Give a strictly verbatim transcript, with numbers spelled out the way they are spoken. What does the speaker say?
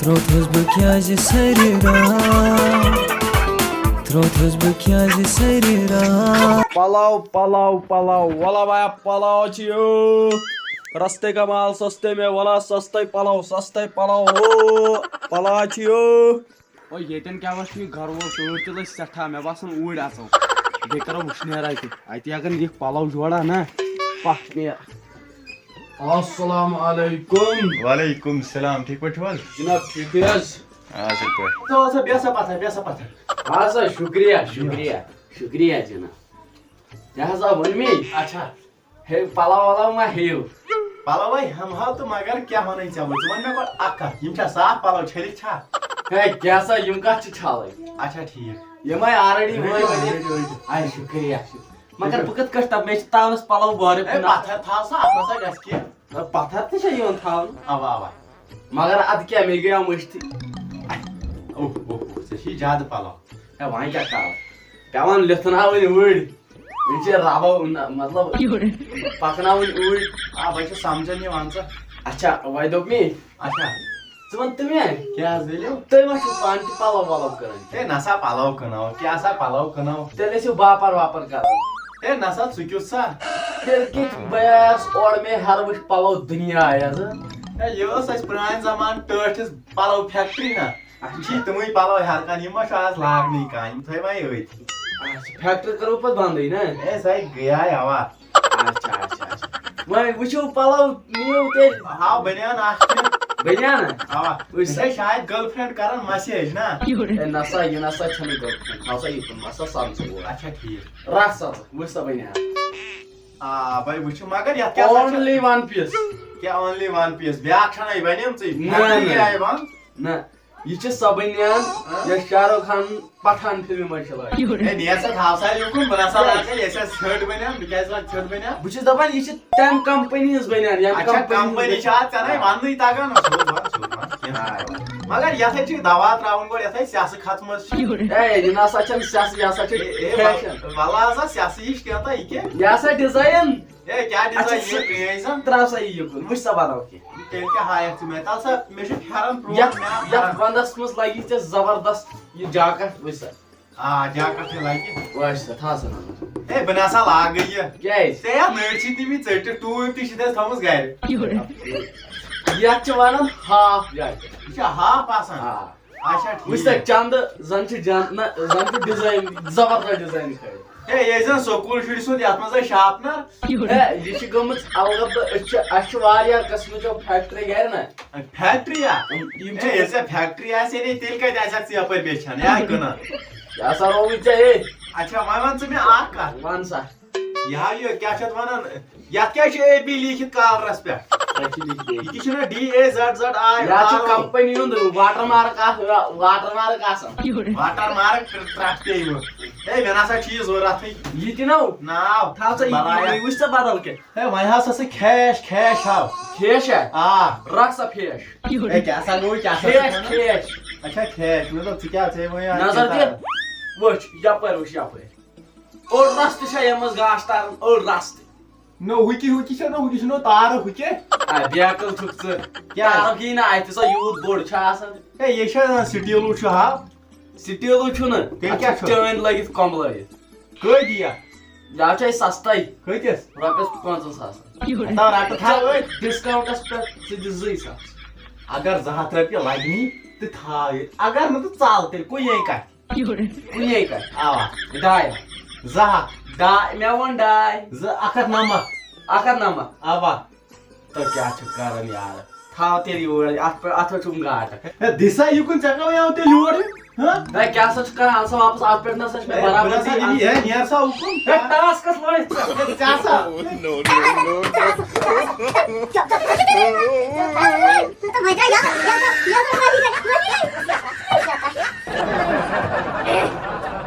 تروتھس بہٕ کیازِ سرِ راتھ؟ تروتھس بہٕ کیازِ سرِ راتھ؟ پلو، پلو، پلو، ولا بایا پلو چھِ یو۔ رستے کا مال سستے میں، ولا سستے پلو، سستے پلو، او، پلا چھِ یو۔ او ییٚتٮ۪ن کیٛاہ وَس چھُ یہِ گرٕ وول تۭر تہِ لٔج سٮ۪ٹھاہ، مےٚ باسان اوٗرۍ اَژو۔ بیٚیہِ کَرو وٕشنیر اَتہِ۔ اَتہِ اگر یِکھ پَلو جوڑا نہ، پَتھ نیرٕ۔ السلام علیکم۔ وعلیکم السلام، ٹھیٖک پٲٹھۍ چھِو حظ؟ جِناب، ٹھیٖکٕے حظ۔ آ، اَصٕل پٲٹھۍ۔ ژٕ وَس سا، بیٚہہ سا پَتھَر، بیٚہہ سا پَتھَر۔ اَدٕ سا، شُکریہ، شُکریہ، شُکریہ جِناب۔ تہِ حظ آو ووٚنمے۔ اچھا۔ ہے، پَلو وَلو ما ہیٚیِو؟ پَلو ہے ہٮ۪مہٕ ہاو تہٕ مگر کیٛاہ وَنَے ژےٚ بہٕ؟ ژٕ وَن مےٚ گۄڈٕ اَکھ کَتھ، یِم چھا صاف پَلو چھٔلِتھ چھا؟ ہے، کیٛاہ سا، یِم کَتھ چھِ چھَلٕنۍ؟ اچھا، ٹھیٖک۔ یِم ہے already رٔٹِو، وٲلۍ۔ رٔٹِو، رٔٹِو۔ آے، شُکریہ، شُکریہ۔ مگر رٔٹِو۔ بہٕ کِتھ کٲٹھۍ تَپہٕ؟ مےٚ چھِ تاونَس پَلو بورِ ہے، کُن۔ پَتھَر تھاو سا، اَتھ نہ سا گژھِ کینٛہہ۔ نہ، پَتھَر تہِ چھےٚ یِوان تھاونہٕ۔ اَوا، اَوا۔ مگر اَدٕ کیٛاہ، مےٚ گٔیو مٔشتٕے۔ اوہ، اوہ، اوہ، ژےٚ چھی زیادٕ پَلو۔ ہے، وۄنۍ کیٛاہ کَرو؟ پٮ۪وان لِتھناوٕنۍ أڑۍ۔ یہِ چھِ رَبو، نہ، مطلب، پَکناوٕنۍ أڑۍ۔ آ، بہٕ چھُس سَمجھان یہِ، وَن ژٕ۔ اچھا، وۄنۍ دوٚپ مےٚ۔ اچھا۔ ژٕ وَن تہٕ مےٚ۔ کیٛاہ حظ دٔلیٖل؟ تُہۍ ما چھِو پانہٕ تہِ پَلو وَلو کٕنان؟ ہے، نہ سا پَلو کٕنو، کیٛاہ سا پَلو کٕنو؟ تیٚلہِ ٲسِو باپار واپار کَران۔ ہے، نہ سا، ژٕ کیُتھ سا؟ تیٚلہِ کِتھ بہٕ آیس اورٕ مےٚ ہیرٕ وٕچھ پَلو دُنیا آیس۔ ہے، یہِ ٲس اَسہِ پرٛانہِ زمانہٕ ٹٲٹھِس پَلو factory نہ۔ اچھا۔ یہِ چھِ تِمٕے پَلو ہیرٕ کَن، یِم ما چھِ آز لاگنٕے کانٛہہ، یِم تھٲے وۄنۍ أتھۍ۔ اچھا، factory کٔرٕو پَتہٕ بنٛدٕے نہ؟ ہے، سۄ گٔیے اَوا۔ اچھا، اچھا، اچھا۔ وۄنۍ وٕچھِو پَلو نِیِو تیٚلہِ۔ ہاو بنیان اکھ چھِ۔ بنیان؟ اَوا۔ وٕچھ سا۔ یہِ چھےٚ شاید girlfriend کران message نہ؟ ہے نہ سا، یہِ نہ سا چھَنہٕ girlfriend، تھاو سا یہِ کُن، وَس سا سَمکھٕ اور۔ اچھا، ٹھیٖک۔ رَٹھ سا ژٕ، وٕچھ سا بنیان۔ آ، بھائی وٕچھِو، مگر یَتھ کیٛاہ سا چھِ؟ Only one piece۔ کیٛاہ only one piece؟ بیٛاکھ چھَنہ یہِ بنیمژٕے؟ نہ، نہ۔ یہِ آیہِ بنٛد؟ نہ۔ یہِ چھِ سۄ بنیان، ہاں؟ یۄس شاہ رُخ خان پٹھان فلمہِ منٛز چھِ لاگان۔ ہے، نیر سا، تھاو سا یوکُن، بہٕ نہ سا لاگے، یہِ چھا ژھٔٹ بنیان، بہٕ کیٛازِ لاگہٕ ژھٔٹ بنیان؟ بہٕ چھُس دَپان، یہِ چھِ تَمہِ company ہٕنٛز بنیان، ییٚمہِ اچھا، company ہٕنٛز company بنیان۔ چھِ اَتھ ژےٚ نَے وَننُے تَگان، سیوٚد وَن، سیوٚد وَن، کینٛہہ چھُنہٕ پَرواے۔ مگر یَتھ ہے چھِ دَوا ترٛاوُن گۄڈٕ، یَتھ ہے سیٚسہٕ کھٔژمٕژ چھِ۔ ہے، یہِ نہ سا چھَنہٕ سیٚسہٕ، یہِ ہسا چھِ ہے، ہے، fashion۔ وَلہٕ ہسا سیٚسہٕ ہِش کینٛہہ تہٕ یہِ کیٛاہ؟ یہِ ہسا design۔ ہے، کیٛاہ اچھا، design یہِ سُہ پرٛٲنۍ زَن؟ ترٛاو سا یہِ یُکُن، وٕچھ سا بدل کینٛہہ۔ تیٚلہِ کیٛاہ ہایَکھ ژٕ مےٚ؟ تَلہٕ سا، مےٚ چھُ پھٮ۪رَن پرٛون، یَتھ، مےٚ یَتھ پھٮ۪رَن۔ وَندَس منٛز لَگہِ ژےٚ زبردست یہِ jacket، وٕچھ سا۔ آ، jacket تہِ لَگہِ۔ وٕچھ سا، تھاو سا نظر۔ ہے، بہٕ نہ سا لاگہٕ یہِ۔ کیٛازِ؟ ژےٚ یَتھ نٔرۍ چھِ تِم یہِ ژٔٹِتھ، ٹوٗپۍ تہِ چھِ تَتھ تھٲومٕژ گَرِ۔ یَتھ چھِ وَنان half jacket۔ یہِ چھا half آسان؟ آ۔ اچھا، ٹھیٖک۔ وٕچھ سا، چندٕ زن چھِ جان-، نہ، زن چھُ design، زبردست design کھٲلِتھ۔ ہے، یہِ ٲسۍ زن سکوٗل شُرۍ سُنٛد، یتھ منٛز ٲسۍ sharpener۔ ہے، یہِ چھِ گٔمٕژ البتہ، أسۍ چھِ، اَسہِ چھِ واریاہ قٕسمٕچو factory گرِ نہ۔ Factory یا؟ یِم، یِم چھِ ہے، ییٚلہِ ژےٚ factory آسہِ ہے نے، تیٚلہِ کتہِ آسٮ۪کھ ژٕ یپٲرۍ بیچھان؟ یہِ آے کٕنان۔ یہِ ہسا رووُے ژےٚ، ہے۔ اچھا، وۄنۍ وَن ژٕ مےٚ اکھ کتھ۔ وَن سا۔ یہِ ہا یہِ، کیٛاہ چھِ اتھ وَنان؟ یتھ کیٛاہ چھُ A B لیٖکھِتھ کالرس پٮ۪ٹھ؟ تتہِ چھُ لیٖکھِتھ A B۔ یہِ چھُنہ D A Z Z I یتھ چھُ کالر؟ Company ہُنٛد watermark اکھ، watermark آسان۔ Watermark ترٛٹھ پیٚیہِ وۄنۍ۔ ہے، مےٚ نہ سا چھُ یہِ ضروٗرتھٕے۔ یہِ تہِ نو؟ ناو۔ تھاو سا یہِ بلایا۔ تہِ، وٕچھ سا بدل کینٛہہ۔ ہے، وۄنۍ ہسا چھِ cash، cash ہاو۔ Cash ہا؟ آ۔ رکھ سا cash۔ ہے، کیٛاہ سا گوٚو، کیٛاہ سا چھُ cash، وَنان؟ Cash۔ اچھا، cash، مےٚ دوٚپ، ژٕ کیٛاہ، ژےٚ وۄنۍ نظر دِ۔ وٕچھ، یپٲرۍ وٕچھ، یپٲرۍ۔ اوٚڑ رستہٕ چھا یِمن گاش تاران، اوٚڑ رستہٕ۔ نو، ہُہ تہِ، ہُہ تہِ چھُ نو، ہُہ تہِ چھُ نو تارُک ہُہ کہِ۔ آ، بیکل چھُکھ ژٕ۔ کیٛازِ؟ تارُک یی نہٕ اَتہِ، سۄ یوٗت بوٚڑ چھُ آسان۔ ہے، یہِ چھا آسان سٹیٖلوٗ چھُ ہا؟ سٹیٖلوٗ چھُنہٕ۔ تیٚلہِ کیٛاہ چھُ؟ چٲنۍ لٲگِتھ کۄملٲیِتھ۔ کٔہۍ دِیا؟ یہِ حظ چھُ اَسہِ سَستَے۔ کۭتِس؟ رۄپیَس پانٛژَن ساسَن۔ ہتا رَٹہٕ تھاو أتھۍ۔ ڈِسکاوُنٛٹَس پٮ۪ٹھ ژٕ دِ زٕے ساس۔ اگر زٕ ہَتھ رۄپیہِ لَگنی تہٕ تھاو ییٚتہِ۔ اگر نہٕ تہٕ ژَل تیٚلہِ کُنے کَتھِ۔ کُنے کَتھِ۔ اَوا۔ ڈاے ہَتھ۔ زٕ ہَتھ۔ ڈاے، مےٚ ووٚن ڈاے۔ زٕ، اَکھ ہَتھ نَمَتھ۔ اَکھ ہَتھ نَمَتھ۔ اَوا۔ تہٕ کیٛاہ چھُکھ کَران یارٕ؟ تھاو تیٚلہِ یور، اَتھ پٮ۪ٹھ، اَتھ پٮ۪ٹھ چھُم گاٹہٕ۔ ہے، دِ سا یہِ کُن، ژےٚ کَوَے آو تیٚلہِ یورٕ؟ ہہ؟ ہے، کیٛاہ سا چھُکھ کَران؟ اَن سا واپَس، اَتھ پٮ۪ٹھ نہ سا چھِ مےٚ ہے، برابر بہٕ نہ سا کِہیٖنۍ۔ نِمہٕ یہِ، ہے، نیر سا اُکُن۔ ہے، ٹاس کَتھ لٲگۍ ژےٚ؟ ہے، ژےٚ سا۔ No, no, no, no.